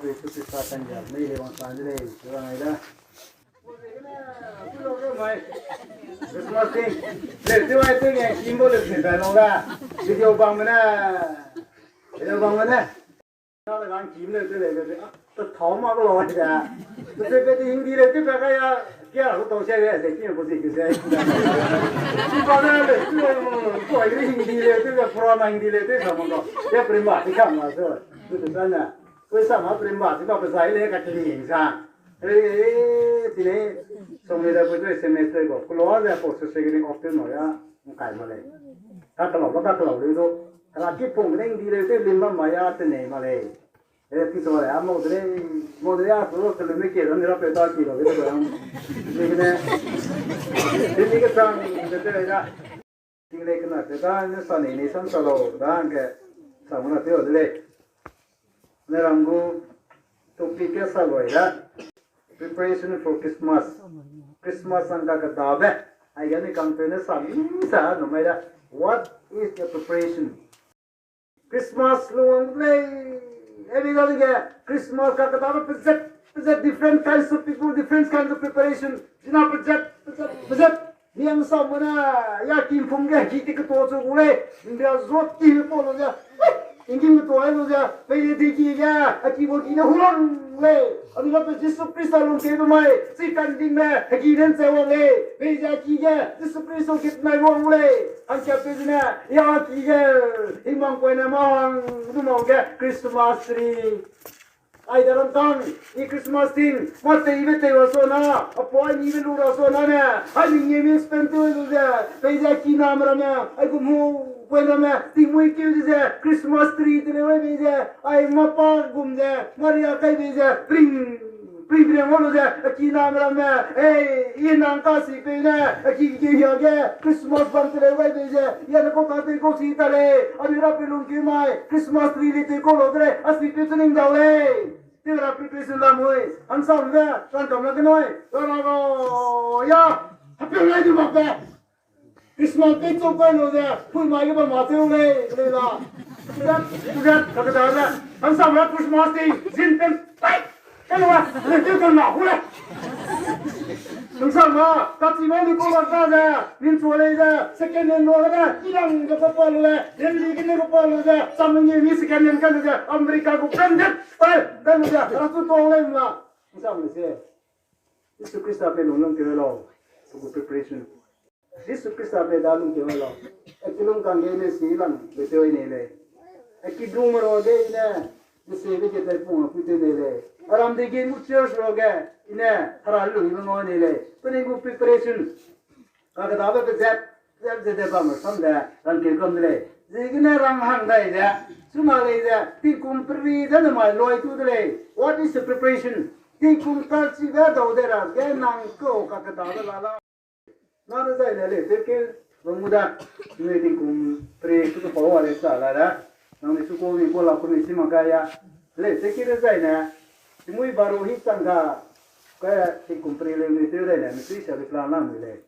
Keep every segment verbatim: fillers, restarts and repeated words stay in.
Jisu Krista kan ja, mei le wang san de lei, tu rang ai da. Christmas thing. Le, tu ai tu ne, symbol le, tu ba long da. Video bang me na. Video bang me na. Na le gang kim le, tu le, tu le. Ta thau ma ko lo da. Tu pe pe di Hindi le, tu pe ka ya, kya ko tau sia ya, se ki ko si ki se. Tu ba na le, tu ko ai Hindi le, tu ka pura ma Hindi le, tu sa ma ko. Ya prima, ti kam ma so. Tu tu sa na. Ko sa ma prima, ti ba pa sa le ka ti ni sa. Ei, ei, ei, ti ne, song le da bu semester ko. Kulo ze ko su se gini option no ya, ngkai ma lei. Ka kalau, ka kalau le do. Ka ki pung ne di le te lim ba ma ya te nei ma lei. Eh, ti so le, a mo de, mo de ya, so so le me ke, ni ra pe ta ki lo, de ko. Ni ne. Ni ke sang, de de ya. Ting lei kena te da, ne sa nei nei sam sa lo, da hangge sa muna te o de lei. Ne ram gu topic ke sa loi da. Preparation for Christmas. Christmas hangka kedabe. Aige ni kangpeu ne sa mi sa no mai da. What is the preparation? Christmas lung lei. Every day ge Christmas ka kedabe pezet, pezet different kinds of people, different kinds of preparation. Zina pezet, pezet, pezet. Niang sa muna, ya ki phum ge, ki ti keto chu gu lei. India zot ki po lo ze. Ingin keto ai lo ze. Pei de ki ge, a ki bo ki ne hulang lei. Ani la pe Jisu Krista lung ke be mai. Si kan ding me, a ki nen che wang lei. Pei ze ki ge, Jisu Krista ki nai wang lei. An kia pe zine, ya ki ge. Himang koi ne ma hang, du mau ge, Christmas tree. Ai da ram tang, i Christmas ting, ma tei be tei wa so na, a poi ni be lu ra so na ne, ai ni nge mi spend tei lu ze, pei ze ki na me ramme, ai gum hu, poi ramme, ting mui kiu ze, Christmas tree te le wai bei ze, ai ma pa gum ze, Maria kai bei ze, pring, pring pring wa lu ze, a ki na me ramme, ei, i nang ka si pei ne, a ki ki hia ge, Christmas bam te le wai bei ze, ya ne ko ka tei ko si ta le, a ni ra pe lung ki mai, Christmas tree le tei ko lo te le, a si pe te ning dau le. Te ra preparation la mui, an sam ge, ran kam la ke noi, ra ra ra, ya, happy lai di mak be. Christmas pe chok kai lo ze, pui mai ge ba ma teu lei, lei la. Tudat, tudat, ka ke da le. An sam ra Christmas ting, zin pen, tai, kai lo, le teu kan la hu le. An sam ra, ka chi ma ni ko ba ka ze, min chua lei ze, second hand lo ge, i lang ge pa pa lo le, Delhi ge ne ko pa lo ze, sam ni mi second hand kai lo ze, America gu branded, Ai, kai lu ze, ra chu tong lei ma. Nsa me se. Jisu Krista pe lung lung ke lo. Gu preparation. Jisu Krista pe da lung ke lo. E ki lung kang ge ne si lang be te ne lei. E ki dung me ro ge ne. Ne se be ke tai pung a pu te ne lei. Aram de ge mu church ro ge. Ine, hara lu ni ngo ne lei. Pe ne gu preparation. Ka kedabe pezet, pezet ze de bam sam de, rangkeu kam de lei. Ziegene rang hang dai ze, chuna lei ze, tingkum peri ze ne mai loi tu de lei. What is the preparation? Tingkum kalchi de dau de ra, ge nang kau ka kedabe la la. Na de zai ne lei, te ke, bang mu da, ne tingkum peri tu ke pau a lei sa la da. Nang ni su ko ni ko la ko ni si ma ka ya. Lei, te ke de zai ne, ti mui baru hi chang ka, ka tingkum peri lei ni te de ne, mi tui sa de plan la mu lei.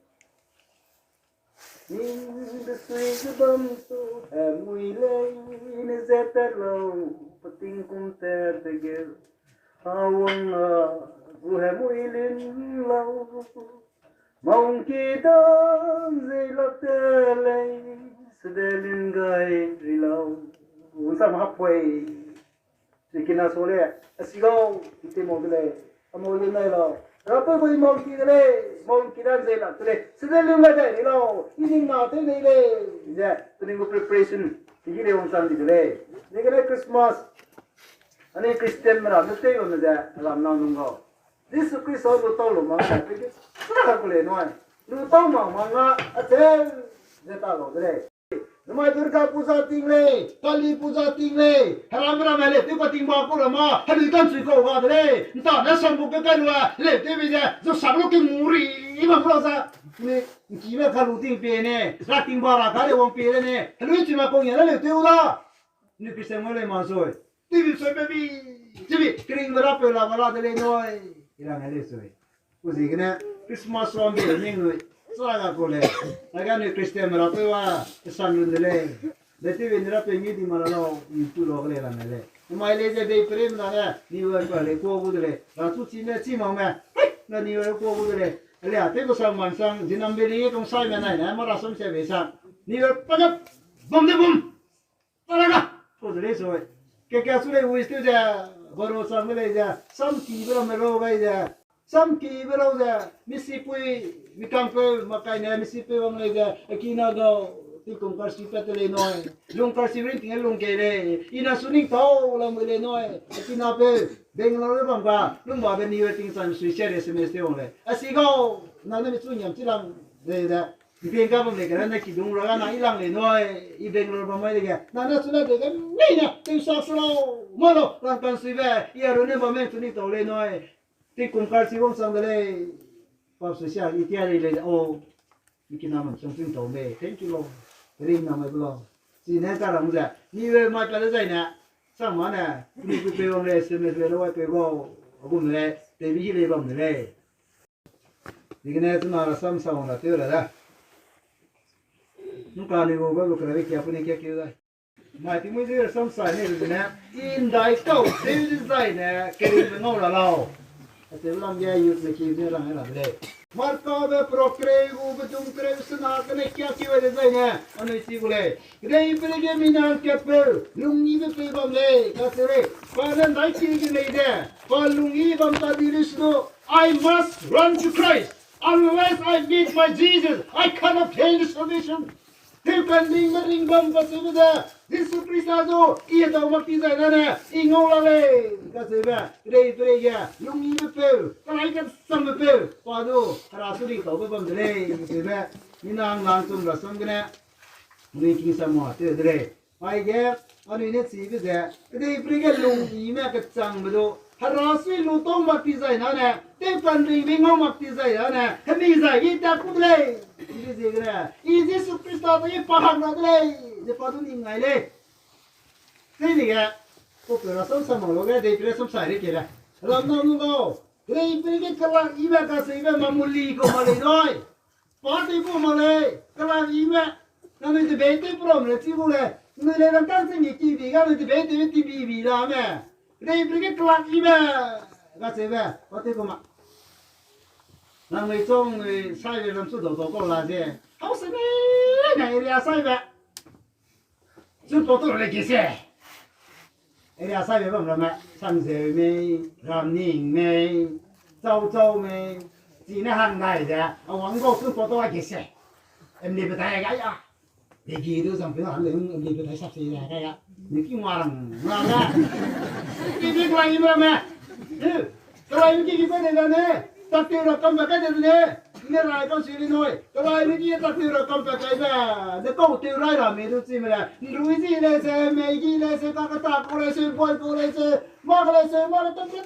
Ning de sui ze bam su hemui lei ne ze tat lau, pa tingkum tat dege. Hawang a gu hemui lin lau, maung ki dan zei lak te lei, sede lin gai ri lau. Wang sa ma hapoi. Sikina so le, a si lau, i te mau de lei, a mau lin nai lau. Ra pe gu i mau ki de lei, mau ki dan zei lak de lei, sede lin gai dai de lau, i ning na te nei lei, ze, pe ning gu preparation, i gi lei wang sang di de lei. Ni ge lei Christmas, ani Christian me ra, ne tei lo me ze, lam nang nung gau. Jisu Krista lu tau lu ma, pe ki, sa ka ku lei nui, lu tau ma ma nga, a te, ze ta lau de lei. Namai Durga Puja ting lei, Kali Puja ting lei, heram heram lei, teu ka ting ba ku ra ma, helui kan chui kau ga de lei, nta ne sam bu ke kai lu a, lei teu bi ze, zu sak lu ke nguri, i ma ku ra za, ni, nki me ka lu ting pe ne, ra ting ba ra ka lei wang pe le ne, helui chui ma kau ngia le lei teu da. Ni Christian ngau lei ma sui. Tei bi sui pe bi, tei bi, kering be ra pe la ba la de lei nui, i rang lei sui. Ku ziegene Christmas ram be ning nui, sa ga ku lei. Aige ni Christian me ra pe wa, kesang lun de lei. Dai tew be ni ra pe ngi di ma la lau, i tu lau ge lei la ngai lei. Mai lei ze dei pere me da ne, ni we ka lei kua gu de lei. Ra chu chi me, chi mak me. Hei, na ni we kua gu de lei. Ele a tew gu sang man sang, zinam be li tong sai me nai ne, ma ra sam se be sang. Ni we pa ga, bum de bum. Taraga, ko de lei soi. Ke ke su lei wis tew ze, baro sang de lei ze, sam ki be lau me rau gai ze. Sam ki be lau ze, misipui, mi kangpeu, makai ne, misipui wang lei ze, a kina gau, tingkum karsi pat te lei nui. Lung karsi ring ting lung kei lei, i na su ning tau lam lei nui. A kina peu, Bangalore bam ga, lung ba be ni we ting sam sui share S M S te wang lei. A si gau, na ne mi chu nyam chi lang lei ze. Mpeng ka bam lei ke na ki dung ra ga na i lang lei nui, i Bangalore bam mai lei ge. Na na su la de ge, mei na, tew sa su lau, ma lau, lang kan sui be, i a ru ne bam me chu ning tau lei nui. Tingkum karsi wang sang de lei. Pap su sia, i tia lei lei, o. Mi kina man song ting tau lei, thank you lau. Ring na mai bu lau. Chi ne ka rang ze, ni we mai pa de zai ne. Sang ma ne, ni ku pe wang lei, S M S lei, lo wai pe gau. A gum lei, te bi hi lei bam de lei. Dikene chuna rasam sa wang ra tew ra da. Nung ka ni gu ba lu kra be kia pu ni kia kiu da. Mai ti mui zui rasam sa ne lu ne. I ndai kau tew dezaine, keringbe ngau ra lau. Acheu lam ge youth ne ki ne rang ra de lei. Markabe pro kereu gu bedung kereu sena kene kia kiu ai dezaine, anui chi gu lei. Kedeiperei ge mina hangkatpeu, lungyibe pei bam lei, kacheu lei. Pa ne ndai ki ge lei de, pa lungyi bam ta di lei su du, I must run to Christ. Unless I meet my Jesus, I cannot gain the salvation. Tewkanringme ringbam kacheube ze, Jisu Khrista zu, i hedau mak ti zai nane, i ngau la lei, kacheube, kedeiperei ge, lungyibe peu, kelai kasangbe peu, pa du, hera su ringtaube bam de lei, kacheube, mina ngang chum rasam gene, anui kingsam ma tew de lei. Aige, anui ne chibe ze, kedeiperei ge lungyime kechangbe du, hera sui lu tau mak ti zai nane, tewkanringbe ngau mak ti zai nane, hemi zai i ta ku de lei. Chibe ziegene, i Jisu Khrista ta i pa hang ra de lei, ze pa du ning ngai lei. Chine ge, pau peu rasam sa mak lu ge, kedeiperei sam sa rei ke le. Ram na nu gau, kedeiperei ge kelak ibe kacheube mamuli kau ma lei nui. Pa tew ku mak lei, kelak ibe. Nangnui debate tew pram le chi gu lei. Nui lei rangkâng ching ge ki bi ga nui debate tew ti bi bi la me. Kedeiperei ge kelak ibe. Kacheube, pa tew ku mak. Nangnui chang nui saibe lam su dau dau kau la ze. Hau se ne, na area saibe. Chun pau tu le ki se. Area saibe bam ramme, Sangzeu mei, Ramning mei, Chauchau mei, chine hang dai ze, a wang gau chun pau tu a ki se. Em ni betai gai a. Degi du zang pe hang le, em ni betai sap se gai a. Ni ki ma rang, ma ga. Ki di kelai ibe me. Kelai mi ki ki kai de ne, tak tew ra kam ba kai de ne, ne rai kau sui le nui. Kelai mi ki tak tew ra kam ba kai ba, ne kau tew rai ra me du chi me le. Nrui zi le se, mei gi le se, ka ka ta kau le se, boi kau le se, ma kau le se, ma le tam tam.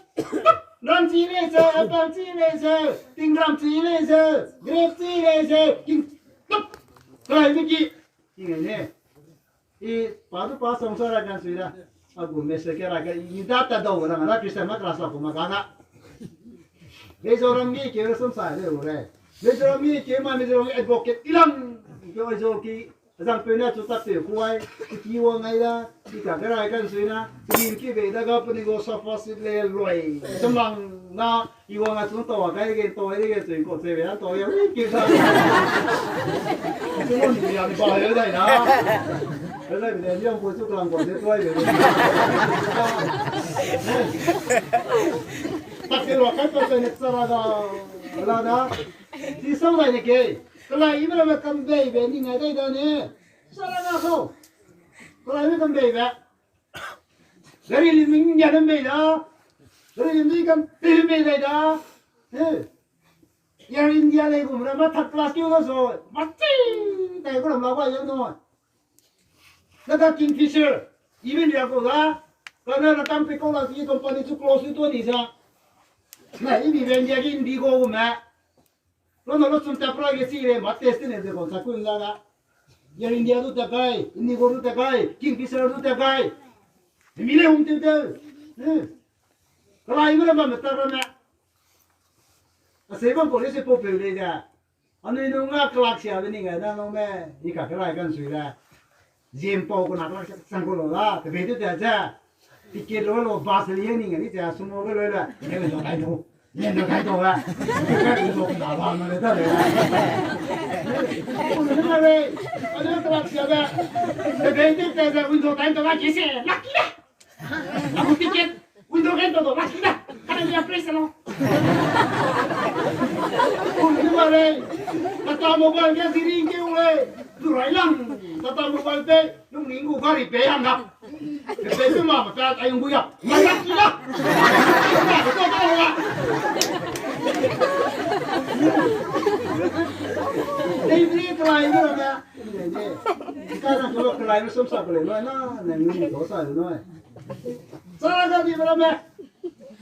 Ram chi le se, apple chi le se, ting ram chi le se, grape chi le se, king. Kelai mi ki. Ki ngai ne. I pa du pa song sa ra kan sui da. A gu message ke ra ka i da ta dau na na Christian ma kra sa ko ma ka ga. Mizoram mi ke ra song sa de u re. Mizoram mi ke ma Mizoram advocate ilang. Ke oi zo ki zang pe na chu tak te kuai. Ki wa ngai da. Ki ka ke ra kan sui na. Ki ki be da ga puni go sa fa sit le loi. Samang na. I wang a chun tau a kai ge, tau a ge, chun ko che be, tau a ge, ki sa. Chun ni ya ni ba he dai na. He dai ne, ni ang ko chu klang ko che tuai be. Tak ke lo kai pa ne sa la da. La da. Ti sau dai ne ke. Kelai i me kam bei be ni ngai dai da ne. Sa la na ko. Kelai i me kam bei be. Gari lim India ne mei da. Gari lim ni kan te mei dai da. He. Air India le gum ra ma third class kiu da so. Ma chi. Tai ko ram la wa yo no. Na ka Kingfisher. Even ya ko da. Ka na na kam pe ko la ki company chu close to ni sa. Na i mi ben ya ki Indigo gum ma. Lo na lo chun ta pra ge chi le, ma test ne de kon sa kun la ga. Air India du ta kai, Indigo du ta kai, Kingfisher du ta kai. Mi le hung tew tew. Hmm. Kelai me le ma me ta ra me. A se bam ko le se pau peu le ga. Anui nung ga kelak sia be ni ga na nung me, i ka kelai kan sui le. Ziem pau ku na kla sang ku lo la, te be du te ze. Ticket lo lo, bus le ye ning ni ze, sumo ge lo le. Ye lo kai do. Ye lo kai do ba. Ye lo kai do ba, ma le da le. Ku na le. Ane kla sia ga. Te be du te ze, window time to ga kese. Lucky da. Aku ticket, window game to do, last da. Kana dia press lo. Kum ni ba le. Tata Mobile ge ziring ke u le. Du rai lang. Tata Mobile pe, lung ning gu gari pe hang da. Pe pe ma ma ta ai gu ya. Ma ya ki da. Ma ko ta wa. Dei ni kla ni na. Ka na ko kla ni som sa ko le no na, na ni ko sa no. Sa ga di bra me.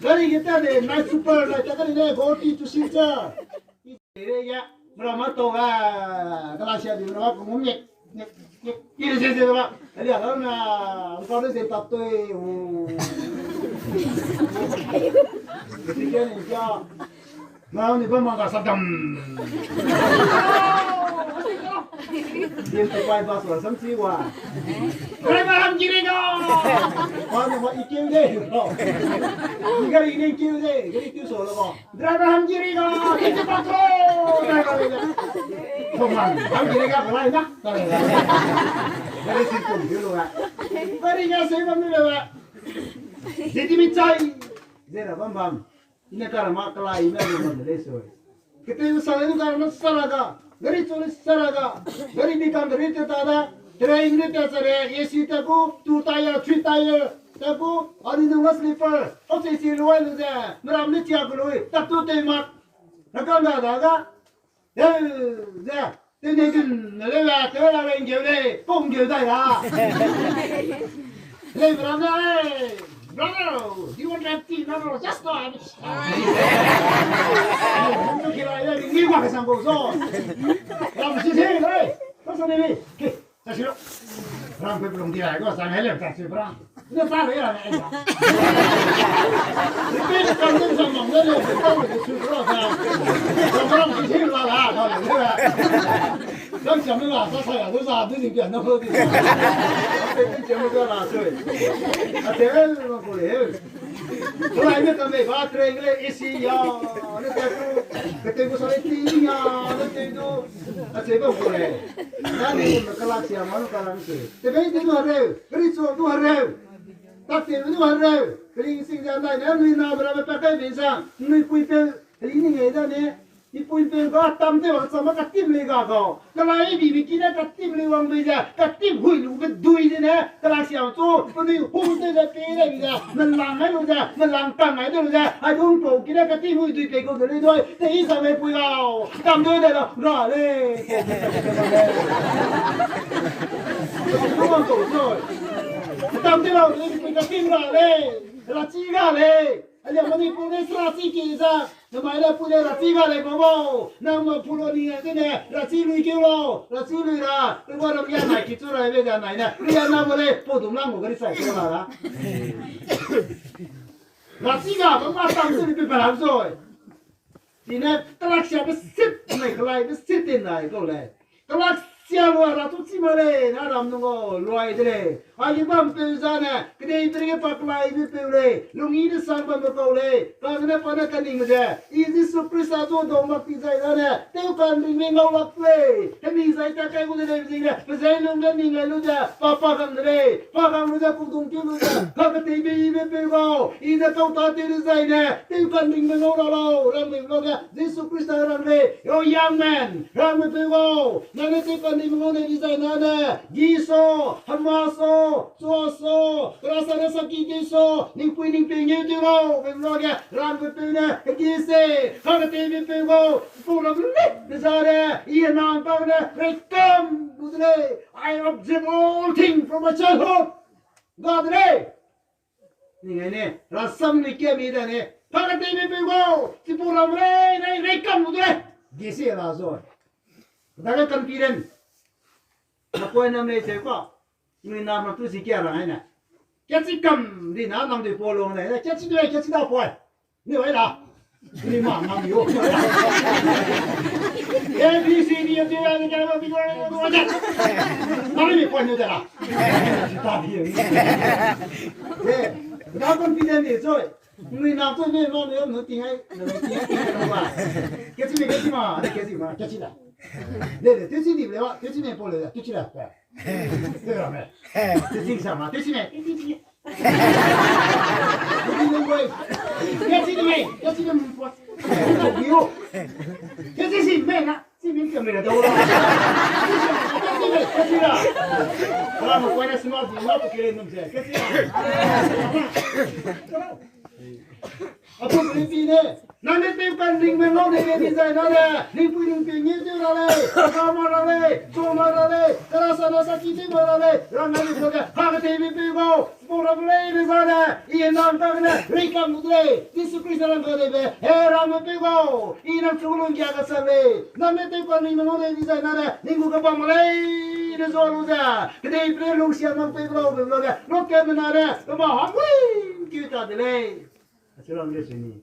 Gari ge ta de, Night Super, Night ta gari ne, forty to six. Ire ya, bra ma to ga, kala sia di bra ma ko ngum ye. Ire se se bra. Ali aga na, ko de se tap to e. Ire ya ni ya. Nang ni ba ma ga sa dam. Dim to pai ba so sam si wa. Driver, हम गिरेगा. Wa ni wa i keu de. Ni gari ni keu de, gari keu so lo ba. Driver, हम गिरेगा. Dim to pa ko. Driver, हम गिरेगा, हम गिरेगा, bra na. Gari si kum keu lo ga. Gari ga se ba mi lo ga. Zedi mi chai. Zera bam bam. Ine kara ma kala ine lu ma de lei soi. Kete sa le kara ma sara ga. Gari chu le sara ga. Gari ni kam gari te ta da. Train ni te sare, A C te ku, two tire, three tire te ku, ani nung ma sleeper. Au che si luai lu ze. Meram ni chia ku lui. Tak tu te mak. Na kam da da ga. Heu, ze, te ne din, ne le la, te la le ngeu le, pong ngeu dai la. Le, brother, hey, brother, do you want to have tea? No, no, just go. Hum to kira le, ni ma ke sang go so. Ram si si le, ko sa ne ni. Ke. Sa si lo. Rang pe pelung di ai, ko sa ngai le, sa si rang. Ne sa le ya, ai ya. Ni pe kan ne sa mang ne le, sa le su lo sa. Sa rang si si la la, sa le le. Kan sa me la, sa sa ya, sa sa, du ni ke na ho di. Pe kan sa me la, sa. A te lo ko le. Ko lai ne ka me ba, train le, A C ya, ne ka tu. Ka te ko sa le ti ya, ne te du. A che bau ku le. Nani me kalak sia ma nu kalang se. Te bei te du hareu. Keri chu du hareu. Tak te du hareu. Keri sing ja nai ne nui na bra me pa kai bin sa. Nui pui pe. Keri ni ngai da ne. I pui pe ga tam te wa sa ma ka tim le ga ga. Kalai bi bi ki ne ka tim le wang bei ja. Ka tim hui lu be dui de ne. Kalak sia chu. Pe nui hu te ja pe le bi ja. Me lang ai lu ja. Me lang tang ai de lu ja. Ai du pau ki ne ka tim hui dui pe ko de le dui. Te i sa me pui ga. Tam de de la, ra lei. Tam de la, ni ka ting ra lei. Ra chi ra lei. Alia mani pu ne ra chi ki za. Na mai la pu ne ra chi ra lei bo bo. Na ma pu lo ni ne, ra chi lui ki lo. Ra chi lui ra. Pe wa ra ya nai ki chu ra be ja nai ne. Ria na bo lei, po dum lang mo ga ri sai ki la ra. Ra chi ga, ba ma tam de ni pe pa la zoi. Chine kalak sia be sit, mai kalai be sit in nai kau lei. Kalak sia lua ra tu chi ma lei, na ram nung o, luai de lei. Ai bam peu za ne, kedei pe ge pa kalai be peu lei, lungyi de sang bam be kau lei, kane pa ne kaning ze, i Jisu Khrista zu dau mak ti zai da ne, tew kan ring me ngau lak lei, hemi zai ta kai gu de lei zing ne, pe zai lung ne ning ai lu ze, pa pa gang de lei, pa gang lu ze, kudung ki lu ze, ka ketei be i be peu gau, i ne kau ta tew de zai ne, tew kan ring me ngau ra lau, rang me ngau ge, Jisu Khrista rang lei, yo young man, rang me peu gau, nang ne tew kan ring me ngau ne di zai na ne, gi so, hema so, chua so, kera sa ne sa ki tew so, ningpui ningpeu ngeu tew lau, me ngau ge, rang me peu ne, hegi se, ka ketei me peu gau, pau ram le, de za ne, i nang pa ne, welcome, gu de lei, I observe all things from my childhood. Ga de lei. Ni ngai ne, rasam ni kia mi da ne. Pa ka tei me peu gau. Chipau ram rei, rei, rei kam lu de lei. Gese la zo. Da ka confident. Na poi nam lei se ko. Ni nam na tu si kia rang ai na. Kia chi kam di na nam de po long lei. Kia chi de, kia chi da poi. Ni wai la. Ni ma nam yo. A B C D ya te ya ne ka ba bi wa ne wa ne. Mami mi kwa ne da la. Ta di. Eh, da confident ni zoi. Nui na zoi ne no ne no ti hai. Ne ti hai ti hai wa. Ke chi ne ke chi ma, ne ke chi ma, ke chi la. Le le, tu chi ni le wa, tu chi ne po le, tu chi la. Te ra me. Te sing sa ma, te sing me. Te sing me. Te sing me. Te sing me. Te sing me. Te sing me. Te sing me na. Sing me ke me da wa. Te sing me. Te sing me. Te sing me. Wala mo kwa na sima di ma ko kere num se. Te sing me. Apu Philippi ne, nang ne tew kan ringme ngau nei lei dizai na le, ningpui ningping ngi tew ra lei, kama ra lei, choma ra lei, kera sa na sa ki tew ma ra lei, rang ngai lu ge, ha ke tei mi peu gau, spora bu lei ne za ne, i nang ta ne, rei kam lu de lei, Jisu Khrista nang ka dei be, he rang me peu gau, i nang chu lung gia ka sa lei, nang ne tew kan ringme ngau nei dizai na le, ning gu ka bam lei, ne zo lu ze, kedei pe lei lung sia nang peu gau be lu ge, lo ke me na le, ke ma ha wui, ki ta de lei. Achu rang ge sui ni.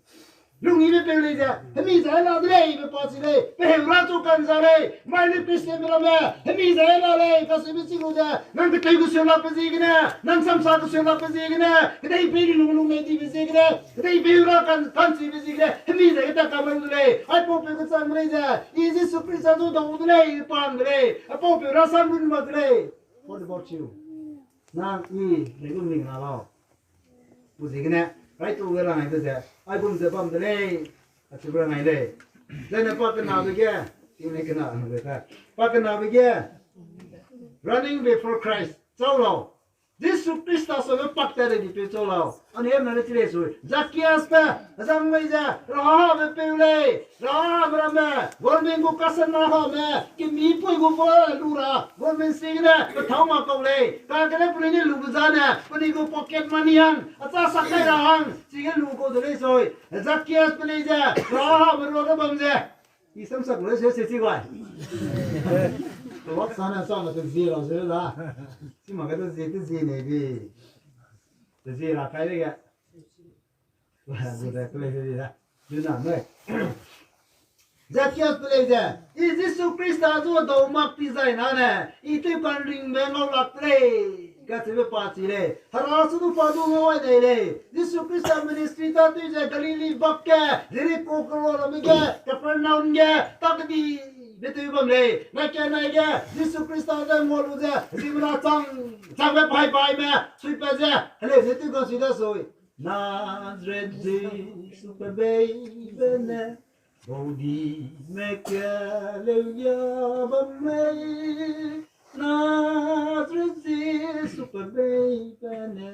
Lung i be peu lei ze, hemi ze la de lei, be pa chi lei, pe heu ra chu kan za lei, mai ne Christian be ramme, hemi ze la lei, ka se be chi lu ze, nang ketei gu seu lak pe ziegene, nang samsa gu seu lak pe ziegene, kedei pe ni lung lung nei di be ziegene, kedei pe ra kan, kan chi be ziegene, hemi ze ta ka mai lu de lei, ai pau peu ke chang lei ze, i Jisu Khrista zu dau de lei, i pang de lei, a pau peu ra sam run ma de lei. What about you? Nang i, ne gu ning na lau. Pu ziegene, rai tu ge rang ai de ze, ai gum ze bam de lei, achu rang ai lei. Zene pa kena be ge, ting ne kena be ge. Pa kena be ge, running before Christ, chau lau. Jisu Khrista so be pak ta de di pe chau lau. Ani em na le chi lei sui. Zacchaeus be, azang lei ze, raha be peu lei. Raha be ramme, government gu kasan na ha me, kemi pui gu bo lu ra, government si gene, pe thau ma kau lei. Ka gene puni ne lu be zane, puni gu pocket money hang, acha sak kai ra hang, chi ge lu kau de lei sui. Zacchaeus pe lei ze, raha be rua ge bam ze. I sam sak lei se se chi gai. Te wak sa na sa na te zi la se la. Chi ma ge te zi, te zi nei bi. Te zi ra kai lei ge. Gu de pe lei se di da. Duna me. Zacchaeus pe lei ze, i Jisu Khrista zu dau mak ti zai na ne, i tew kan ringbe ngau lak te lei, kacheube pa chi lei. Hera su du pa du ngau ai nei lei. Jisu Khrista ministry ta tew ze Galili bak ge, Jeriko keloa ramme ge, Capernaum ge, ta kedibe tew bam lei. Nai ke nai ge, Jisu Khrista ze ngua lu ze, ziemmena chang, changbe pai paime, suipat ze, heleu ne tew kan sui da sui. Nazareth Jisu pe beibe ne, baudime keleu ya bam mei. Nazareth Jisu pe beibe ne.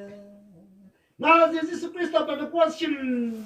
Nazareth Jisu Khrista pe bekuasim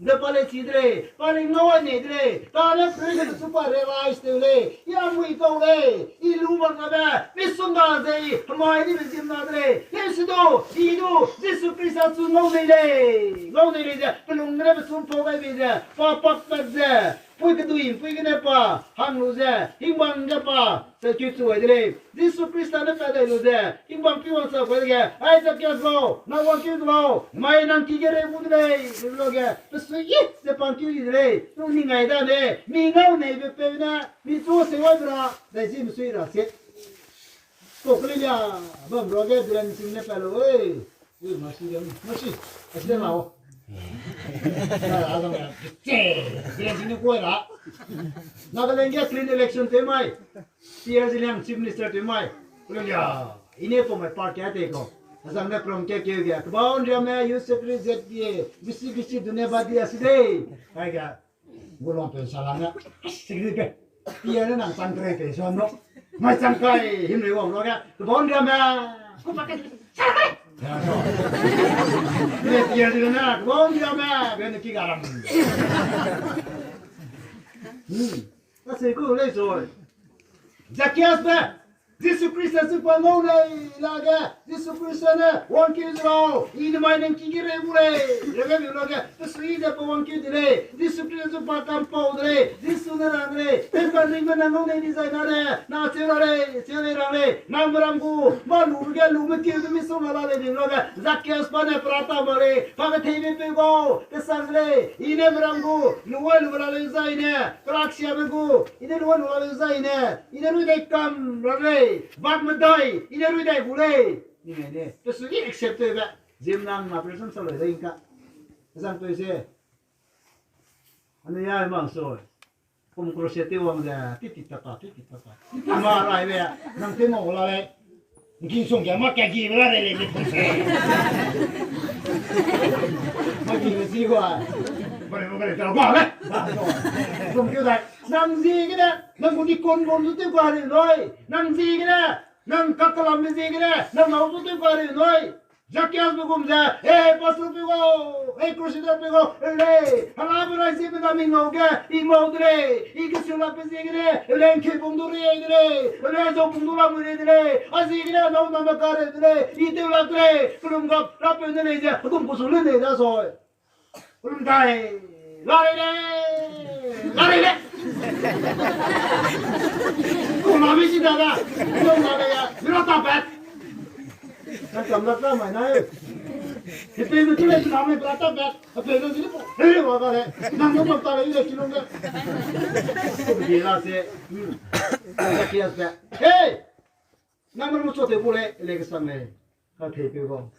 ze pa lei chi de lei, pa lei ngau ai nei de lei, kane pe lei su pa realize tew lei, i a mui kau lei, i lu mak gabe, misongga ze i hemai dibe ziemmena de lei, leu se du, i du, Jisu Khrista chu ngau nei lei, ngau nei lei ze, pelung gene pechu pau gai bei ze, pa pakpat ze, pui kedui, pui gene pa, hang lu ze, hingbang ge pa, se keu chu ai de lei. Jisu Khrista ne pat dai lu ze, hingbang pi wang sa gai dege, ai Zacchaeus lau, nang wangkeu de lau, mai nang ki ge rei gu de lei, lu ge, pesui i ze pangkeu di de lei, nung ning ai da lei, mi ngau neibe peu ne, mi chu se wai bra, dai zi mesui ra se. Ko kelilia, bam ruage Biren Singh ne pat lu, oi, ui, masi de, masi, asi de lau. Ai, a dang ya, che, Biren Singh ne kuai ra. Nagaland ge clean election tew mai. P R Zeliang Chief Minister tew mai. Kelilia, i ne pau mai party a tei kau. Azang ne prom ke keu ge. Kebau nriame, Youth Secretary Z B A, bisi bisi dune ba di asi de. Kai ge. Gu lung pe sa lang ge. Secretary pe. P R ne nang chang kere pe suan no. Mai chang kai him lei wang lo ge. Kebau nriame. Ku pa ke. Sa kai. Ya so. Ne P R di na kebau nriame. Be ne ki ga ram. Hmm. Ka se ku lei so. Zacchaeus be. Jisu Krista zu pa ngau lei lage, Jisu Krista ne wangkeu ze lau, i nemai nang ki ge rei gu lei, rege bi lage, pe sui ze pe wangkeu de lei, Jisu Krista zu pa kampau de lei, Jisu ne rang de lei, pe kanringbe nang ngau nei di zai na ne, na cheu ra lei, cheu lei rang lei, nang meram gu, ma lu ge lu me keu de mi song la lei bi lage, Zakias pa ne pera ta ma lei, pa ketheibe peu gau, kesang lei, i ne meram gu, lu ai lu la lei zai ne, kelaksiabe gu, i ne lu ai lu la lei zai ne, i ne rui dai kam ra lei, bak medai, i ne rui dai gu lei. Ni ngai ne, pe su i accept tewbe, ziemnang ma person sa lei dai ka. Zang peu ze. Ane ya ma so. Kum crusade te wang ze, ti ti ta ta, ti ti ta ta. Ti ta ma rai be, nang te ma la lei. Ngking song ge ma ka gi be la lei lei ni pung se. Ma gi be si gua. Bare, bare, ta ba le. Ba so. Kum keu dai. Nang ziegene, nang gu ni kon gon du tew ka ri nui. Nang ziegene, nang kakelamme ziegene, nang nâu du tew ka ri nui. Zakias be gum ze, "Ei, pastor peu gau, ei, crusader peu gau, lei, hela be rai ziebe na mi ngau ge, i ngau de lei, i kesu la pe ziegene, lei, nkhei bung du ri de lei, lei, zau bung du la mu ri de lei, a ziegene, nâu na me ka ri de lei, i tew la de lei, kelum gap, ra peu ne lei ze, gum ku su le nei da soi." Rum dai. La lei le. La lei le. Kum la mi si da da. Kum la lei ya. Mi la ta pat. Nang kam la ta mai na. He pe mi tu le tu na mai la ta pat. A pe na si le po. He wa ga le. Nang no ta le le kilong le. Kum di la se. Hmm. Kias pe. Hey! Nang me lu cho te bu le, le ke sang le. Ka thei peu gau.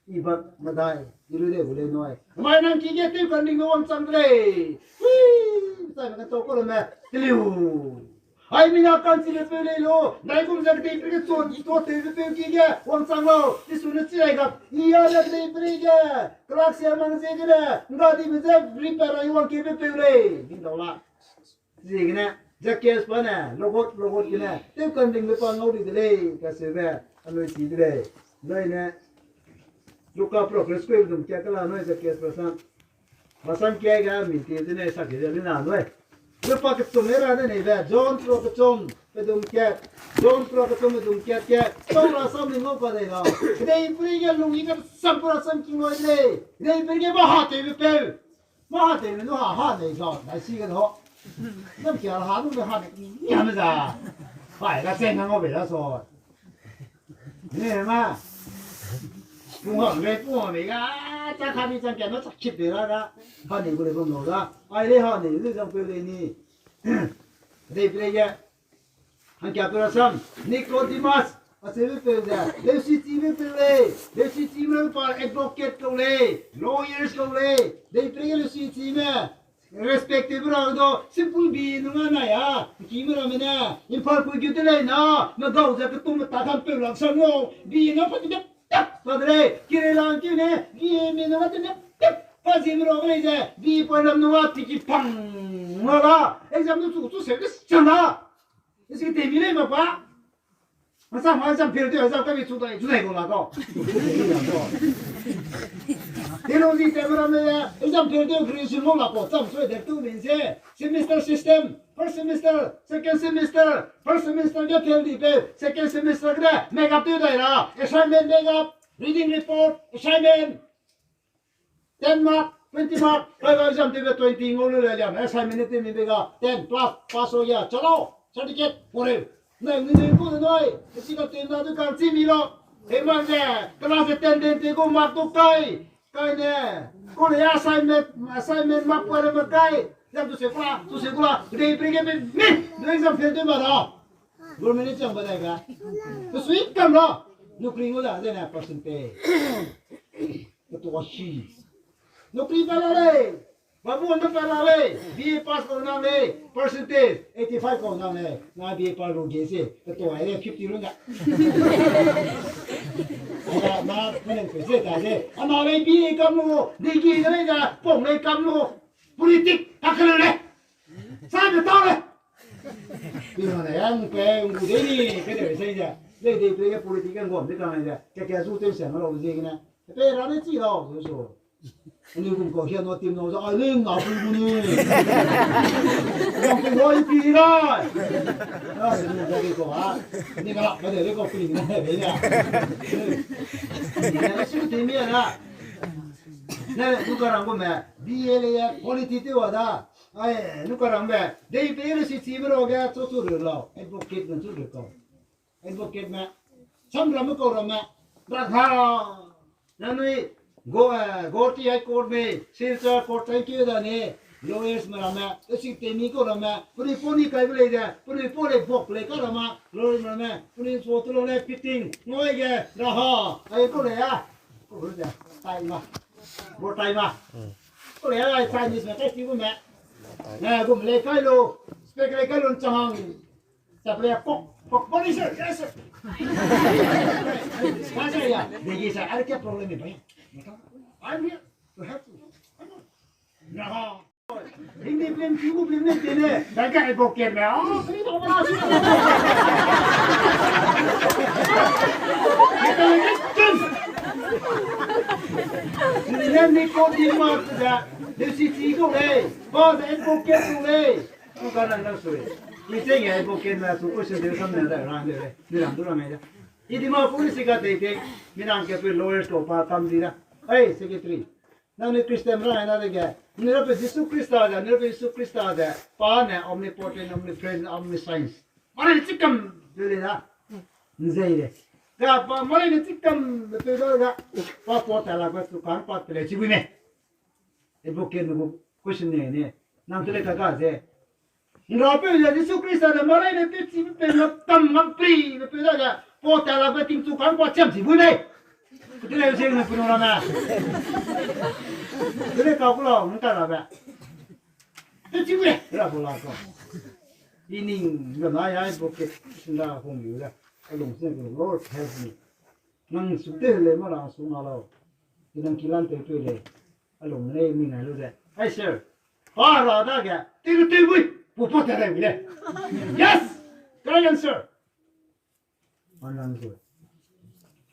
I bak medai, i lu de bu le nui. Mai nang ki ge tew kan ding me wangchang de lei. Hui, sai me ka to ko le me. Teliu. Ai mi na kan chi le peu lei lo. Nai gum ze kedei pe ge cho, cho te peu ki ge wangchang lo. Jisu ne chi ai gap. I ya le kedei pe ge. Kelaksiabe mang ziegene. Nga di be ze ri pe ra i wang ke peu lei. Ding dau la. Ziegene, Zakias pa ne, logot, logot gene, tew kan ding le pa ngau di de lei, kaseube, anui chi de lei. Zai ne, Luka progress keu dum kia kala nui Zakias pa sang. Pa sang kia ga min ti zene sa ke zene na nui. Luka kechum era ne neibe, John pro kechum, pe dum kia. John pro kechum, pe dum kia kia. Tau ra sam ni ngau pa dei la. Kedei peri ge lung i ka sam pro sam ki ngau de lei. Kedei peri ge ba ha te be peu. Ma ha te lu ha, ha nei ga, nai si ga ho. Nam kia ha lu ha nei, ni ha me za. Bai ga se nang o be la so. Ne ma. Pu ha me, pu ha me ga, cha kha mi chang kia no cha kit be la ga. Ha nei gu le bam lo ga. Ai le ha nei lu zang pe le ni. Dei pe le ya. Hangkia pe rasam, Nicodemus, acheube peu ze, leusi chibe peu lei, leusi chime pa advocate kau lei, lawyers kau lei, dei peri leusi chime, respect tebe ra do, simple bi nunga nai a, kime ramme ne, Imphal pui gu de lei na, me gau ze ketum me ta kan peu lang sang o, bi na pa ti de, tap, pa de lei, kire lang ki ne, bi me nunga te ne, tap, pa zi me ra lei ze, bi pa lam nunga ti ki pang, la la, exam nu chu chu se ke sana. Isi te mi lei ma pa. Masa ma exam fail te exam ka mi chu dai chu dai ko la ko. Theology te mera me exam fail te graduation mo la ko cham sui de tu min se. Semester system, first semester, second semester, first semester ge fail di pe, second semester ge make up te dai ra, assignment make up, reading report, assignment. Ten mark, twenty mark, kai ga exam tewbe twenty ngau lu le liam, assignment ne tewmi be ga, ten plus, pass o ya, chalo, certificate, pore. Nai, ni nui ku de nui, isi ka ten na du kan chi mi lo. He man ze, class attendance te ku mark tu kai, kai ne, ku le assignment, assignment mark pore ma kai, exam tu se kula, tu se kula, dei peri ge be mi, du exam fail tew ma da. Government ne chang ba dai ga. Tu sui kam lo, nukri ngau da, zene percentage. Ketua hi. Nokri pa la lei. Babu ne pa la lei. B A pass kau nang lei. Percentage eighty five kau nang lei. Na B A pass lu ge se. Ketua ai lei fifty lu nga. Aga na, na ne pe se ta se. Ana lei B A kam lu. Degree ne lei da. Pong lei kam lu. Politic ka kele lei. Sa de ta lei. Pi na ne yang pe ngu de ni. Pe de se ja. Lei de pe politic kan gom de kan ja. Ke ke zu te se ma lu ze ne. Pe ra ne chi lau, zu zu. Anui gum kau hia no tim no za, ai, ling na pu bu ni. Yang pe wai pi rai. Ai, ni ga de ko ha. Ni ga la, ga de ko pi ni ne, be ya. Ni ne, su te mi na. Ne, nu ka rang gu me, B L A quality te wa da. Ai, nu ka rang be, dei pe le si chi me ro ge, chu chu ru lau. Advocate ne chu ru kau. Advocate me, samramme kauramme, rakha, nanui, Go-, eh, Guwahati High Court me, Silchar Court, thank you da ne, lawyers me ramme, esik temi kauramme, penui pau ni kai be lei de, penui pau lei bok lei ka ramme, lawyers me ramme, penui so tu lo le fitting, ngoi ge, raha, ai kau lei a, kau lei de, tai ma, bo tai ma, kau lei a, ai Chinese me, kai ti gu me, eh, gum lei kai lo, spec lei kai lo chang, Supply kok, kok police, yes, sir. Yes, sir, yeah. They give, sir, I don't get problem with me. I'm here to help you. No. Hindi film, Telugu film ne tene, dai ka advocate me. Oh, please, oh, please. Ni ne ni ko di ma da, de si ti ko le, ko advocate ko le. Ku ka nang nang sui. I che nge bo ken na su ku se de sam ne da rang de le. Mi ram du rang ai da. I di ma policy ka te te. Mi nang ke pe lawyers ko pa kam di da. Ai secretary. Nang ni Christian rang ai na de ge. Ni ra pe Jisu Krista da, ni ra pe Jisu Krista da. Pa ne omnipotent, omnipresent, omniscience. Mare chikam de le da. Nzei de. Ga pa mare ni chikam de pe da ga. Pa po ta la pa su kan pa te le chi bu me. Advocate ne gu question ne ne, nang tele ka ga ze. Nra pe ze Jisu Krista ne marai ne pe chi pe na tam ngam pri ne pe da ga, po ta la pe ting chu kan pa cham chi bu ne. Tele se ne pu na na. Tele ka ku la, nang ta la ba. Pe chi bu ne, ra ko la ko. Ining ga na ya advocate na hong yu da. Alung se ko, Lord help me. Nang su te le ma ra su na lau. Nang kilan te pe le. Alung ne mi na lu ze. Ai sir. Pa ra da ge. Te lu te bui. Pu pa te le bui le. Yes. Correct answer. Anang ko.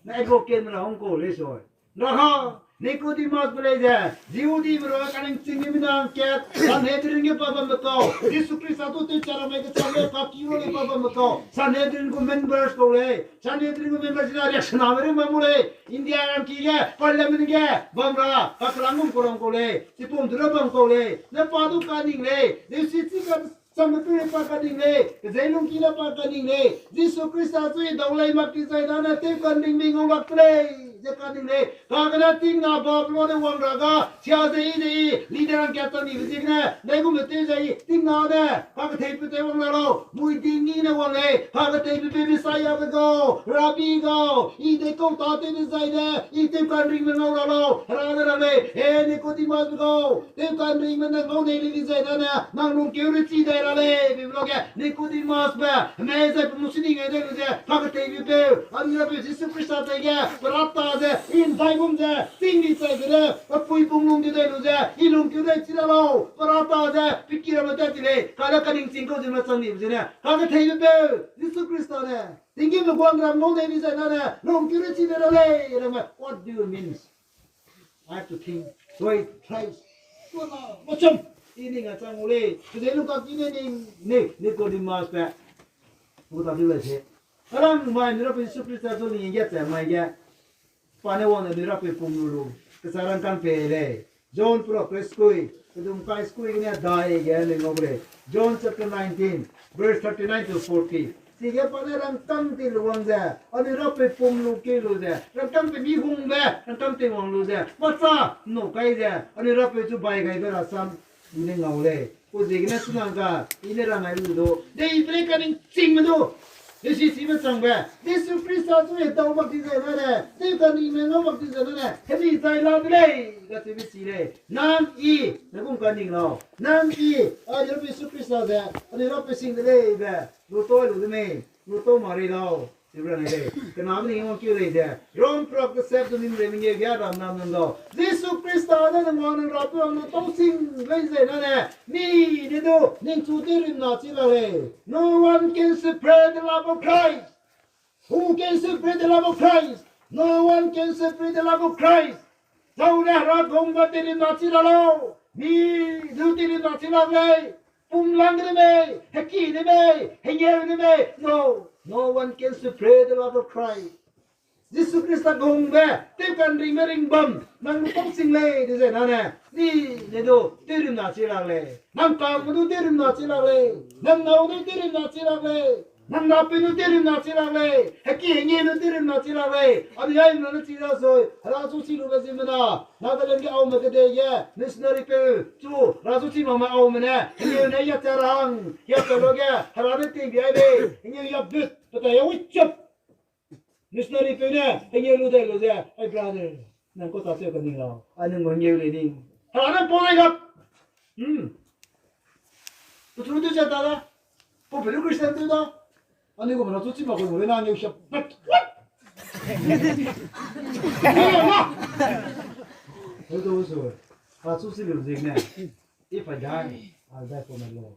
Na advocate na hong ko le so. Raha, Nicodemus be lei ze, Jihudime ra kaningching ge mina hangkat, Sanhedrin ge pa bambe kau, Jisu Krista tu tewcha ra mai kechang ge kakilo lei pa bambe kau, Sanhedrin gu members kau lei, Sanhedrin gu members na riaksaname ring bam gu lei, India rangki ge, parliament ge, bam ra, kakelang gum kau ram kau lei, chipum du ra bam kau lei, ne pa du kaning lei, deusi chi ka Sambe pei pa kaning lei, kezei lungki ne pa kaning lei, Jisu Krista chui dau lei mak ki zai dane tew kanringme ngau lak te lei, ze kaning lei, kagene tingna Babylon ne wang ra ga, sia ze i de i, leader hangkat ta nibe ziegene, nei gume tew ze i, tingna ne, kaketheibe tew wang la lau, mui ding i ne wang lei, kaketheibe pe Messiah be gau, Rabbi gau, i de kau ta tew de zai ne, i tew kanringme ngau la lau, hera ne rang lei, e Nicodemus be gau, Tew kanringme ne ngau nei lei di zai dane, nang lungkeu rechi dai ra lei, be lo ge, Nicodemus be, hemei zai pe musi ning ai dai lu ze, kaketeibe peu, anui Rapeu Jisu Krista dai ge, pe ra ta ze, i ndai gum ze, ting di chai ze le, pe pui pung lung di dai lu ze, i lungkeu dai chi ra lau, pe ra ta ze, pe ki ramme tat ti lei, kane kaningching kau ze me chang di be zene, kaketeibe peu, Jisu Krista ne, tinggîm me guang ram ngau nei di zai dane, lungkeu rechi dai ra lei, ramme, what do you mean? I have to think. Wait, try. Wacham. I ning a chang u lei. Pe de lu kak ki ne ning ne Nicodemus pe. Gu ta di lei se. Alang mai ni Rapeu Jisu Krista zu ling ge che mai ge. Pa ne wang ne ni Rapeu pum lu lu. Kesa rang kan pe lei. John pro ke skui. Kedum kai skui ne dai ge ne ngau lei. John chapter nineteen, verse thirty-nine to forty. Chige pa ne rangkâng tei lu wang ze, anui Rapeu pum lu kei lu ze, rangkâng pe mi hungbe, rangkâng tei wang lu ze, macha, nu kai ze, anui Rapeu chu bai gaibe rasam, i ne ngau lei. Pu ziegene chunang ga, i ne rang ai lu du, dei pe lei kaningchingme du, dei si sime changbe, Jisu Krista chu e dau mak di zai dane, dei kaningme ngau mak di zai dane, hemi zai la de lei, kacheube si lei. Nang i, ne gum kaning lau. Nang i, anui Rapeu Jisu Krista ze, anui Rapeu sing de lei be, lu toi lu de mei. Lu tau ma rei lau, chi rang ai lei. Kena me ning wangkeu lei ze. Rom pro ke sep du nim rei mengeu ge ram nam nam dau. Jisu Krista ne nang wang nang Rapeu wang lu tau sing lei ze nane. Mi ne du, ningchu tew rim na chi la lei. No one can separate the love of Christ. Who can separate the love of Christ? No one can separate the love of Christ. Zau ne Hera gungbe teirimna chi la lau. Mi du teirimna chi lak lei. Pum lang de mei, heki de mei, hengeu de mei. No, no one can separate the love of Christ. Jisu Khrista gungbe, tewkanringbe ringbam, nang lu tau sing lei, de ze nane, ni ne du, teirimna chi lak lei. Nang kangme du teirimna chi lak lei. Nang nâu du teirimna chi lak lei. Nang napeu nu teirimna chi lak lei, heki hengeu nu teirimna chi lak lei. Anui aimena ne chi da sui, Hera chu chi lube ziemmena, Nagaland ge aume kedei ge, missionary peu chu, Hera chu chi makme aume ne, hengeu ne ya cha rang, ya cha lo ge, Hera ne ting bi ai lei, hengeu ya but, petai ya wichup. Missionary peu ne, hengeu lu dai lu ze, ai brother, nang kau ta cheu ka ning lau, ai nang gu hengeu lei ning. Hera ne pau dai gap. Hmm. Pechu tew ze ta da. Pau pe lu Christian tew da. Anui gu mena chu chi mak gu lu na hengeu siap. But what? Heutu su. Hera chu chi lu ziegene. If I die, I'll die for my Lord.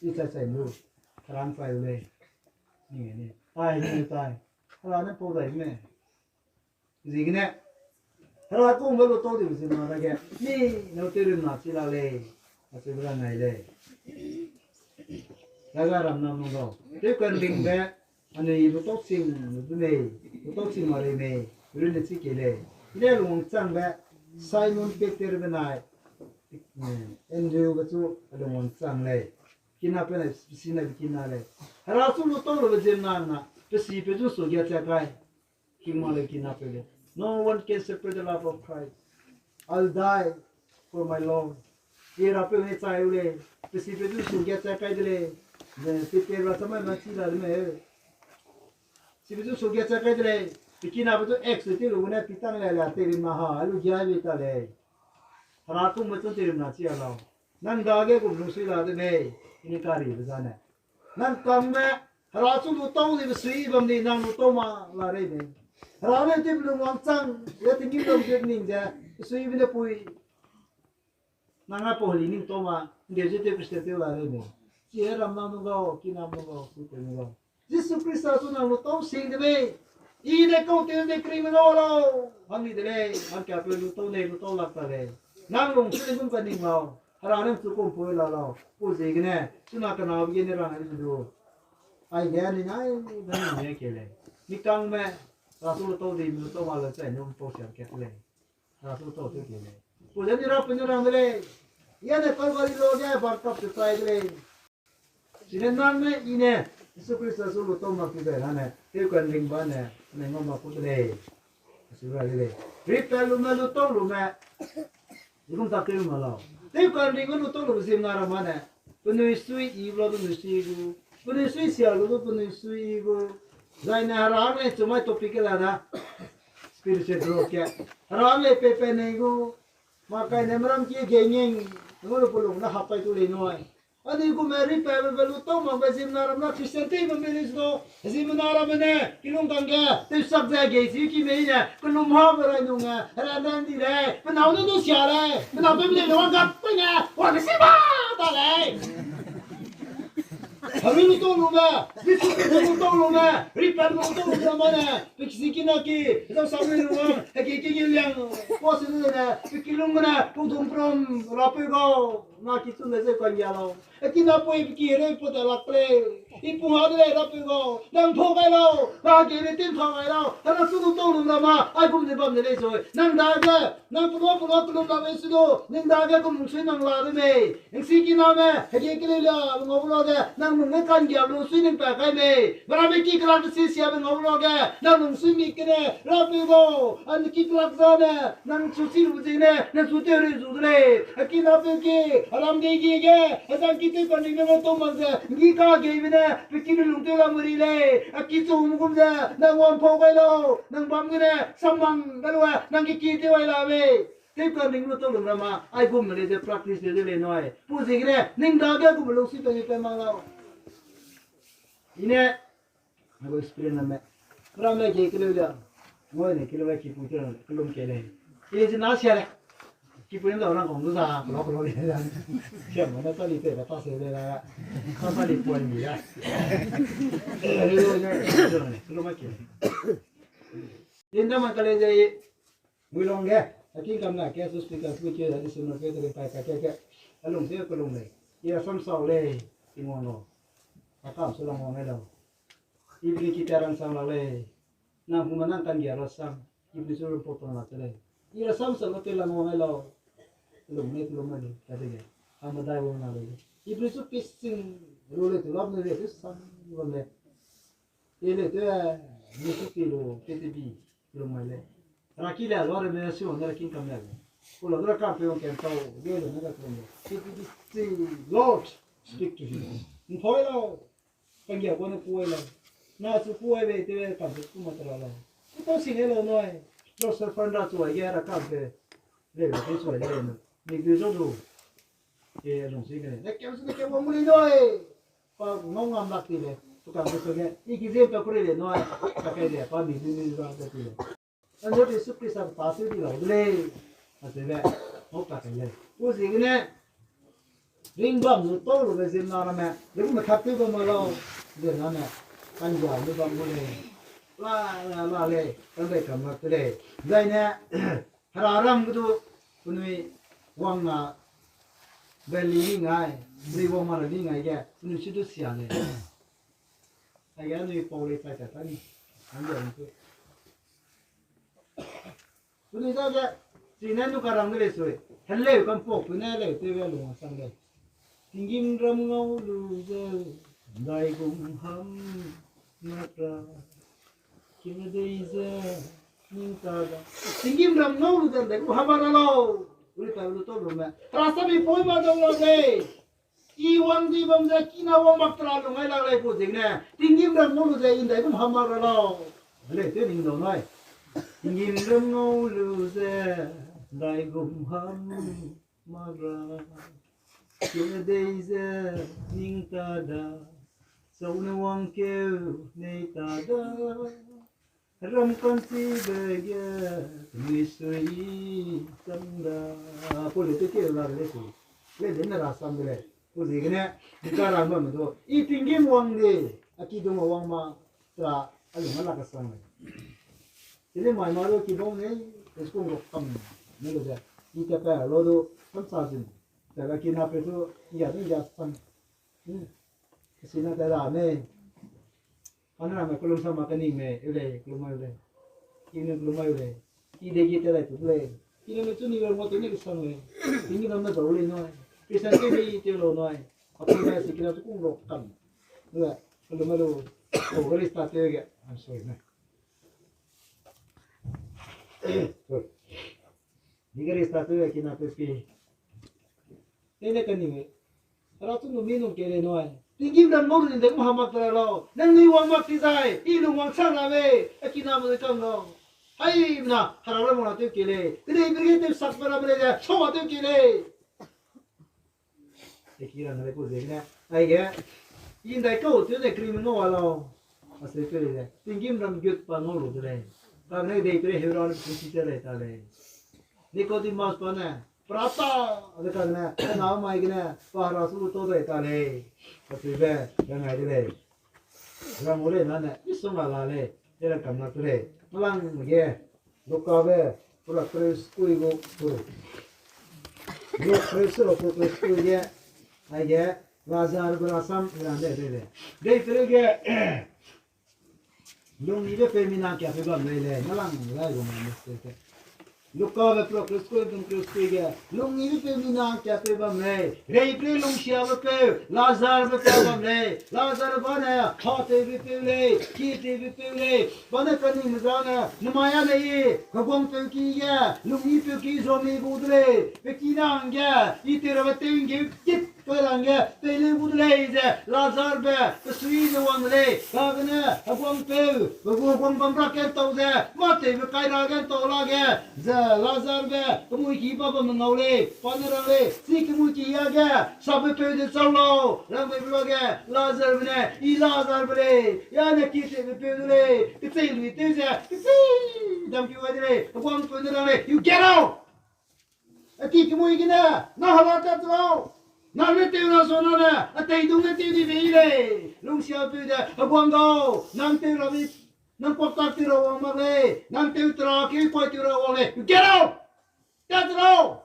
I chai chai lu. Hera ne chai lu lei. Ni ni. Tai ni tai. Hera ne pau dai me. Ziegene, Hera kungbe lu tau dibe ziemmena dage, mi nâu teirimna chi lak lei, acheube ra nai lei. Raja ram nam nung gau, tewkanringbe, anui lu tau sing lu du mei, lu tau sing ma rei mei, runne chi kei lei. I ne lungwangchangbe, Simon Peter benai, Andrew be chu lungwangchang lei. Kinapeu ne, pe si ne pe kina lei. Hera chu lu tau lube ziemmena na, pe si pe chu su gia cha kai. King ma lei kinapeu lei. No one can separate the love of Christ. I'll die for my Lord. I rapeu ne chai u lei. Pe si pe chu su gia cha kai de lei. Peter ra samai ma chi la de mei. Si pe chu su gia cha kai de lei. Pe kinape chu ex te lu ne pitang le la teirimna ha, lu gia be ta lei. Hera kungbe chu teirimna chi a lau. Nang dage gum lungsui la de mei. I ne karibe zane. Nang kangme, Hera chu lu tau dibe sui bam di nang lu tau ma la rei mei. Hera ne tew pe lungwangchang, le tinggîm lung ge ning ze, suibe ne pui. Nang a pau heli ning tau ma, ndeu ze tew Christian tew la rei mei. Chi e ram nam nung gau, kinam nung gau, suitew nung gau. Jisu Khrista chu nang lu tau sing de mei. I ne kau tew de kering me gau lau. Hang ni de lei, hangkapeu lu tau nei lu tau lak ta lei. Nang lungsui gum kaning lau. Hera ne chu kumpui la lau. Pau ziegene, chuna kenabe gene rang ai du. Aige ni nai, nai ne kei lei. Mi kangme, Hera chu lu tau di, mi lu tau ma le chai ne pau siam kat lei. Hera chu lu tau tew kei lei. Pau ze ni rapeu ne rang de lei. I ne Calvary lo ge bangkap te chai de lei. Chine nang ne i ne, Jisu Khrista chu lu tau mak ti dai ra ne, tewkanringbe ne, ne ngau mak ku de lei. Asu ra de lei. Ripat lume lu tau lume, i gum tak tew ma lau. Tewkanringbe lu tau lu ziemmena ramme ne, penui sui i gu la penui sui gu, penui sui sia lu du penui sui i gu. Zai ne Hera ne chumai topic ke la da. Spiritual growth ke. Hera lei peipat nei gu. Makaine meram ki ge ngeng, ngau lu pe lung ne hap pai tu lei nui. Anui gume ripatbe be lu tau makbe ziemmena ramme ne Christian tei bam mei lei su du, ziemmena ramme ne, kilung kangge, tewsak ze gei chi ki mei ne, kelum habe rai nung e, hera nan di lei, pe nâu ne du sia lei, pe nâu pe mei lei wang gap pe ne, wang si ba ta lei. Herui lu tau lume, Jisu Khrista lu tau lume, ripat lu tau lume ne, pe kisi kina ki, zau sa mei lu wang, heki ki liang, pa si lu ne, pe kilung ne, pungthum prum, rapeu gau, na ki chun le ze kanggia lau. Heki napui pe ki hereu pau ta lak lei. I pung ha de lei rapeu gau, nang pau gai lau, pa ki ne tin pau gai lau, hera chu lu tau lu ramme, aigum ze bam de lei sui, nang dage, nang pelua pelua kelum la mei su du, ning dage kelum sui nang la de mei. Ningsi kiname, hege keleu la, ngau la de, nang nung ne kanggia lu sui ning pa kai mei. Beramme ki kelak si sia be ngau la ge, nang nung sui mi kene, rapeu gau, an ki kelak za ne, nang chu chi lu zing ne, nang chu tew rei zu de lei. Heki napeu ki, aram dei gi ge, azang ki tew kanringbe ngau tau mak ze, ngi kageibe ne, pe ki lu lung tew la meri lei. Heki chu hum gum ze, nang wang pau gai lau, nang bam gene, sammang ga lu e, nang ki ki tew ai la mei. Tewkanring lu tau lung ramme, aigum me lei ze practice lei ze lei nui. Pau ziegene, ning dage gum lungsui pe ni pe mak lau. I ne, agu experience ramme. Ramme ge keleu le, ngau ne keleu kipui te kelum ke lei. I ze na sia lei. Kipui ne dau rang kong du za, kelo kelo lei za. Sia mo ne ta li pe ta se lei la. Ta ta li poi mi la. Keleu ne, kelum ke lei. Linda man ka lei ze, Muilong ge, Aking kam na ke su speaker su ke da December ke te kai kai ke ke. Alung se kelung lei. I rasam sau lei. Tingwang lo. Akam su lang wang lei lo. Ibri ki taran sang la lei. Nang huma nang kan gia rasam. Ibri su report pang la te lei. I rasam sau lo te lang wang lei lo. Kelung ne kelung lei. Ka de ge. Hama dai wang la lei. Ibri su pising ru lei tu lap ne lei tu sang wang lei. Te lei te, mi su ti lu, te te bi, lu mai lei. Raki le, lua re me su ne raking kam le. Ku la dura kam pe wang kem tau, ge lu ne ka kem le. Te te bi, say, Lord, speak to him. Nthoi lau, kanggia kua ne kuai lau. Na su kuai bei te kam pe ku ma tera lau. Ku tau sing e lau noi. Lo sa fan ra chu ai ge ra kam pe. Le, le, te chu ai le, le. Ni gu zo lu. E, lung si ge. Ne keu su ne keu wang mu li noi. Pa ngau ngam lak ti le, tukang gu su ge, i ki ziem ta kuri le nui, ka kai le, pa mi mi mi ra ta ti le. Anui Jisu Krista pa su di lau de lei. A se le, ngau ta kai le. U zi gene, ring bam lu tau lu le ziem na ramme, le gu me thak tui bam ma lau, ze na ne, kan ja lu bam gu lei. La, la, la lei, kan dai kam lak te lei. Zai ne, Hera ram ge du, penui wang na, be li ni ngai, penui wang ma ra ni ngai ge, penui si du sia lei. Aige anui pau lei chai ta ta ni, ang ge ang tu. Penui dage, chi ne nu ka rang de lei sui, heleu kam pau, penui leu tew ge lung sang lei. Tinggîmram ngau lu ze, ndaigum ham mak ra, kine dei ze, ning ta da. Tinggîmram ngau lu ze, ndaigum ham mak ra lau. Uri pa lu tau lu me. Hera sami poi ma dau la lei. I wang di bam ze, kina wang mak tera lu ngai lak lei pu ziegene. Tinggîmram ngau lu ze, i ndaigum ham mak ra lau. Lei te ning dau nai. Tinggîmram ngau lu ze, ndaigum ham mak ra, kine dei ze ning ta da, sau ne wangkeu nei ta da, ram ka'nchibe ge, mi sui chang da. Pau lei te keu la lei su. Lei de ne rasam de lei. Pu ziegene, ning ka rang bamme du. I tinggîm wang de, a kidung a wang ma, tera, a lung a la kasang lei. Chine mai ma du kibau nei, school ro kam ne lu ze. I ta pa lo du, kam sa zin. Tera kina pe du, i ya du ya sang. Sina ta da ne. Anui ramme kelum sa ma kaningme, eu lei, kelum mai eu lei. I ne kelum mai eu lei. I de gi te dai tu lei. I ne me chu ni ro ngau te ne kesang lei. Tinggîmram ne dau lei nui. Christian ke mi te lau nui. Api ne sikina tu kung ro kam. Lei, kelum mai lu. O, Krista te ge. I'm sorry, ne. Ni Krista te ge kina pe spi. Tei ne kaningme. Hera chu nu mi nung kei lei nui. Tinggîmram ngau lu ning ndaigum ham mak tera lau. Nangnui wang mak ti zai, i lung wangchang ra mei. A kiname de kang lau. Haimena, Hera ram wang ra tew kei lei. Kedeiperei ge tew sak pe ramme lei ze, sau a tew kei lei. Te ki rang lei pu ziegene. Aige, i ndaikau tew ze kri me ngau a lau. A se tew lei ze. Tinggîmram gut pa ngau lu de lei. Kane kedeiperei heu ra ne pu si te lei ta lei. Nicodemus pa ne, Prata, de kane, na mai gene, pa Hera su lu tau dai ta lei. Kacheube, rangai de lei. Rang u lei na ne, misongga la lei, e rang kam lak te lei. Malangge, Lukabe, pura Khrist kui gu, pura. Lu Khrist lo pura Khrist kui ge, aige, Lazarbe rasam, rang de, de, de. Deiperei ge, Lungyibe peu mina kiapeu bam lei lei, malang lai gu ma mistake te. Lukabe pura Khrist kui, pura Khrist kui ge, lungyibe peu mina kiapeu bam lei, reiperei lungsiabe peu, Lazarbe peu bam lei, Lazar ba ne, hatewbe peu lei, kitewbe peu lei, ba ne kaningme zane, nemai a lei, heguangpeu ki ge, lungyipeu ki zuami gu de lei, pe ki na hangge, i tew rabe tew nggeu kit, Kai rangge, pei leu gu de lei ze, Lazarbe, pesui ze wang de lei, kagene, heguangpeu, pe gu heguang bam ra kentau ze, mâ tewbe kai ra kentau lage, ze Lazarbe, kemui ki ba bamme ngau lei, pa ne rang lei, chi kemui ki age, sapbe peu ze chau lau, rang beibe luage, Lazarbe ne, i Lazarbe lei, ya ne ki tewbe peu de lei, kechei lui tew ze, kechei, dam ki wai de lei, heguangpeu ne rang lei, you get out! A ki kemui gene, na hela tat lau. Na ne tew ra sua na ne, a teidung ne tew di bei lei. Lungsiapeu de, heguang gau, nang tew ra bi, nang kuak tak tew ra wang mak lei. Nang tew tera keu kuai tew ra wang lei. You get out! Tat te lau.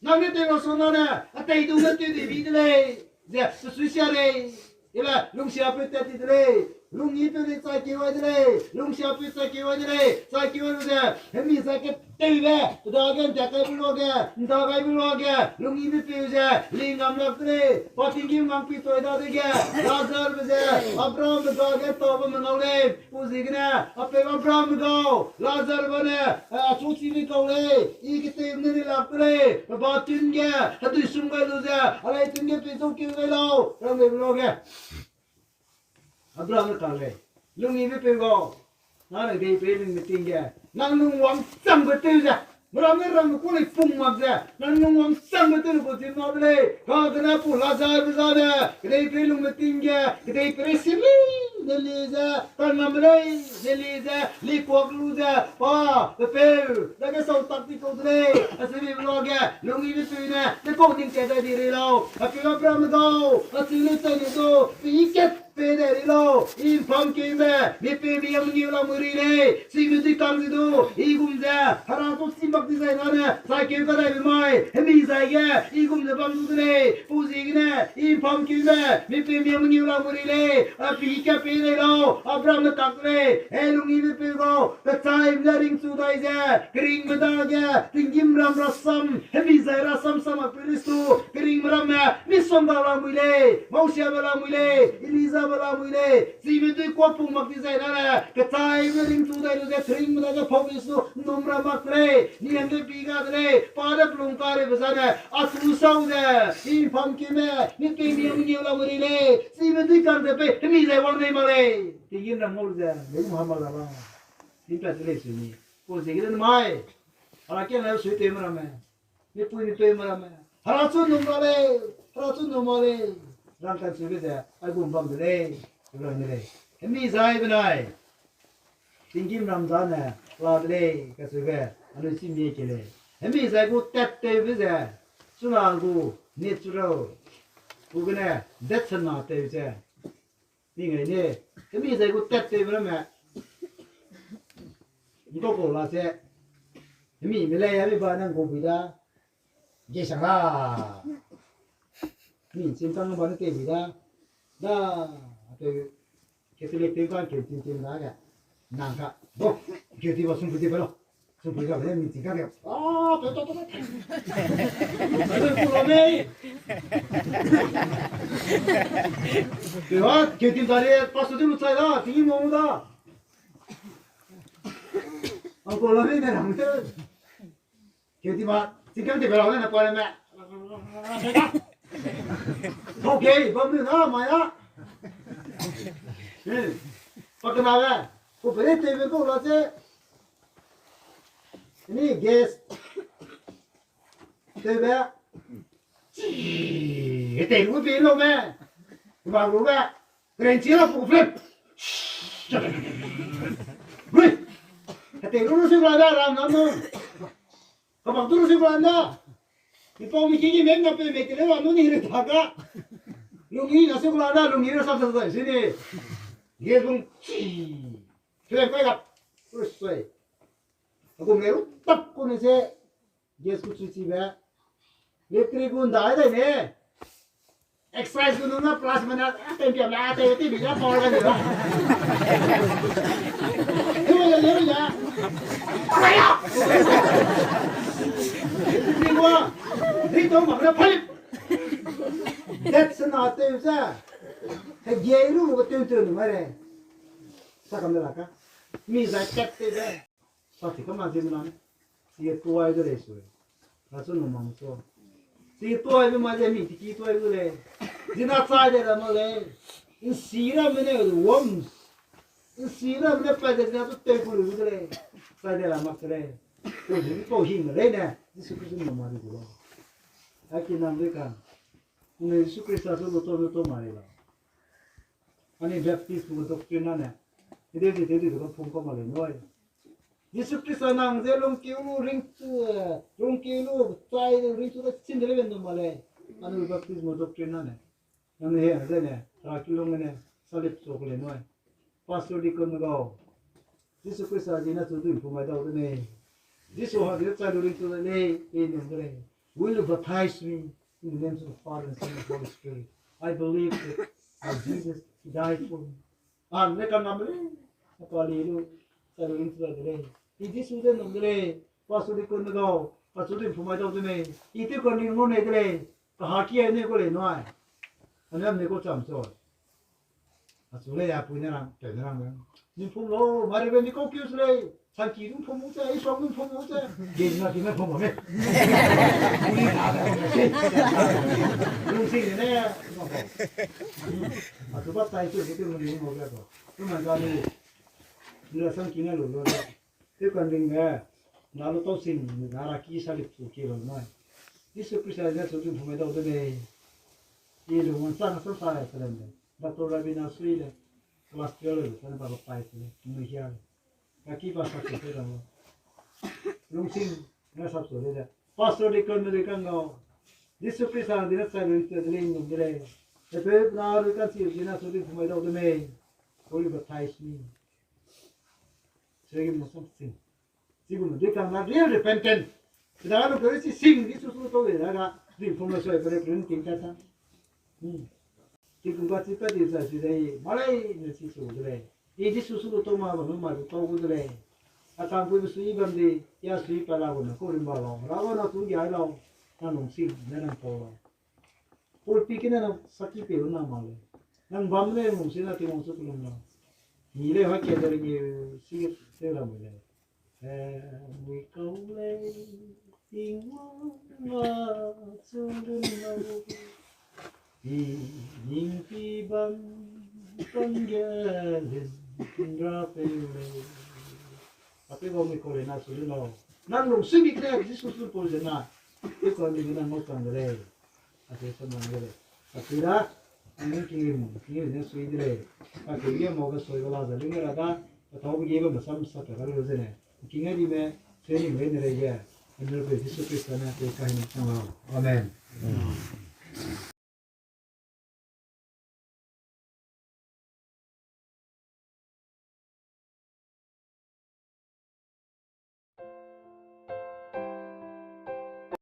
Nang ne tei ra sona ne, a tei du ne tei di bi de lei. Ze, pe sui sia lei. Ile, lungsiapeu tat ti de lei. Lungnipeu lei chai keu ai de lei. Lungsiapeu chai keu ai de lei. Chai keu ai lu ze, hemi zai ke tewbe, pe dage nta kai bu luage, nta kai bu luage, lungnipeu ze, li ngam lak de lei. Pa tinggîm ngam pi toi dadege, Lazarbe ze, Abrahambe dage taube me ngau lei. Pu ziegene, a peu Abrahambe gau, Lazarbe ne, a chu chi ni kau lei, i ketewbe ne ri lak de lei, pe ba tun ge, hedui sum gai lu ze, a lei tun ge pei zau keu gai lau, rang lei be luage. Abraham ne ta lei, lungnipeu peu gau, nang ne dei pei lungme ting ge, nang lung wangchangbe tew ze, meram ne ramme ku lei pung mak ze, nang lung wangchangbe tew lu gu zim na de lei, kagene pu Lazarbe zane, kedei pei lungme ting ge, kedei pei rei sili, ne li ze, kanam lei, ne li ze, li kuak lu ze, pa, pe peu, dage sau tak ti kau de lei, a sili be luage, lungnipeu ne, ne kau ning tat dai di rei lau, a peu Abraham gau, a sili chai ni du, pe i kat pe dai rei lau, i mpam keume, mi peu mi yang mengeu lamui rei lei, chime dui kang ze du, i gum ze, hera chu chi mak dizai nane, chai keu kadaibe mai, hemi zai ge, i gum ze bam du de lei, pu ziegene, i mpam keume, mi peu mi yang mengeu lamui rei lei, a pe i kat pe dai lau, Abraham ne tak de lei, e lungnipeu gau, kechaime ne ringchu dai ze, keringme dage, tinggîm ram rasam, hemi zai rasam sam a pe ristu, keringme ramme, misongga lamui lei, Mosiabe lamui lei, Elijabe lamui lei, chime dui kuak pung mak dizai nane, kechaime ne ringchu dai lu ze, keringme dage phau ristu, nnum ra mak de lei, ni hangge bi ga de lei, pa ne pelung kareube zane, a chu sau ze, i mpam keume, mi peu mi yang mengeu lamui rei lei, chime dui kang ze pei, hemi zai wang nei mak lei, tinggîm ram ngau lu ze, lei mha mak la la, i pat de lei sui ni, pu ziegene mai, hera kiang ne sui tewme ramme, mipui mipeume ramme, hera chu nnum ra lei, hera chu nnum mak lei, rang kacheube ze, aigum bam de lei, rang de lei. Hemi zai benai, tinggîm ram zane, la de lei, kacheube, anui chi mie ke lei. Hemi zai gu tat tewbe ze, chuna gu natural, gu gene, dat sena tew ze, mi ngai ne, hemi zai gu tat tewbe ramme, nkau kau la ze, hemi me lei, hemi ba nang gu bui da, ge sang la. Mi chim tang ba ne tei bui da, da, tew, Catholic tew kan keu tim tim dage, nang ka, bo, keu ti ba sungpui ti pe lau. Sungpui ga le mi ti ka ge, a, pe to to pe. Ku la mei. Pe wa, keu tim da le, pastor ti lu chai da, ti mo da. Ang ku la mei ne rang te. Keu ti ma, chingkang ti pe lau ne na pa le me. Okay, bam lu na mai a. Hmm. Pa kena le, ku pe le tewbe kau la ze. Ni gas. Tewbe. Chi, tei lu pe lau me. Ba lu be. Keren chi la pu flip. Hui. Tei lu lu si la da ram na nu. Kabak tu lu si la na. Ni pau mi ki ki mem na pe me te le wa nu ni re ta ga. Lungi na si la na, lungi na sa sa sa si ni. Ye lung chi. Flip kai ga. Ui sui. Aku me ru tap ku ni se. Gas ku chui chi be. Electric gu ndai dai ne. Exercise gu nung na plus mana, a, tem piam la, a, tem, tem, ya, power ga ni la. Lu ya, lu ya. Aya! Ni wa, ni to ma na pali. That's not the, sa. He ge lu lu tun tun ma re. Sa kam la ka. Mi zai kat te de. Sa ti ka ma zin na. Chi tuai de lei sui. Ka su nu mang su. Chi tuai be ma ze mi ti ki tuai gu lei. Zina chai de la ma lei. Nsi ra me ne worms. Nsi ra me ne pa de zina tu te ku lu de lei. Chai de la ma se lei. Tu ni ko hing lei ne. Jisu Krista nu ma di gu lo. A ki nam de ka. Ne Jisu Krista su lu to lu to ma lei la. Ani Baptist gu doctrine na ne. Ide di te di ka phung ko ma lei noi. Jisu Krista nang ze lungkeu lu ringchu, lungkeu lu chai lu ringchu da chin de le nu ma lei. Anu baptism doctrine na ne. Nang he ze ne, ra ki lung ne, salip so ko le noi. Pastor deacon gau. Jisu Krista zi na chu dui pu mai dau de ne. Jisu ha de chai lu ring tu le lei, e num de lei. Will you baptize me in the names of the Father and Son and Holy Spirit? I believe that, uh, Jesus, he died for me. A ne ka ngam lei, a ka li lu, chai lu ring tu le de lei. I Jisu de num de lei, pastor deacon me gau, pastor din phu mai dau de mei. I te kon ring ngau nei de lei, ka ha ki ai ne ko lei nui. A ne am ne ko cham cho. A chu lei a pui ne rang, teu ne rang. Ning phum lo, mari be ni kau kiu se lei. Chang ki ning phum u se, i suang ning phum u se. Ge na ki ne phum me. Lungsing ne. A chu ba tai chu ke ning mo ga ko. Tu man ga ni. Ni la sang ki ne lu lo. Te kan ring ne. Na lu tau sing, na ra ki sa li chu ki lo na. Jisu Krista ne chu tung phum mai dau de lei. I lu wan sang sa sa le se le. Doctor Rabina sui le. Class twelve le, sa ne ba baptize le. Nui hia le. Ka ki ba sa ke te dau. Lungsing, na sap so le le. Pastor deacon me le kan gau. Jisu Krista dine chai lu te de lei num de lei. Te pe na lu kan si dine so di phum mai dau de mei. Will you baptize me? Segi mo something. Sigu mo di kan na real repentance. Sida lu pe si sing Jisu su to le na. Di phum mai so pe le prin ting ta ta. Hmm. Ki kum ka chi pa di zai si dai, malai ne si su de lei. I Jisu su lu to ma ba ma lu tau gu de lei. A kang pui be sui bam di, ya sui pa la gu na ko rim ba lau. Ra gu na tu ya lau. Na lungsing, na nang pau lau. Pulpit kine na saki pe lu na ma lei. Nang bam lei lungsing na Tingwang su kelum lau. Ni lei ha ke de lei ni si te la mo lei. Eh, mui kau lei, Tingwang a chu lun lau. I ning pi bam kan ge lin ra pe lei. A pe bam mui kau lei na su lun lau. Nang lungsing bi kre Jisu su pau ze na. Pe kau ni nang mo kang de lei. A te sa mang de lei. A te da, a ne ki rim, ki rim ne sui de lei. A te ye mo ga sui ga la za lung ra da, a tau ge ba ma sam sa ta ga lu ze ne. Ki ngai di me, training lei ne lei ye. A ne pe Jisu Krista ne te ka hin chang lau. Amen.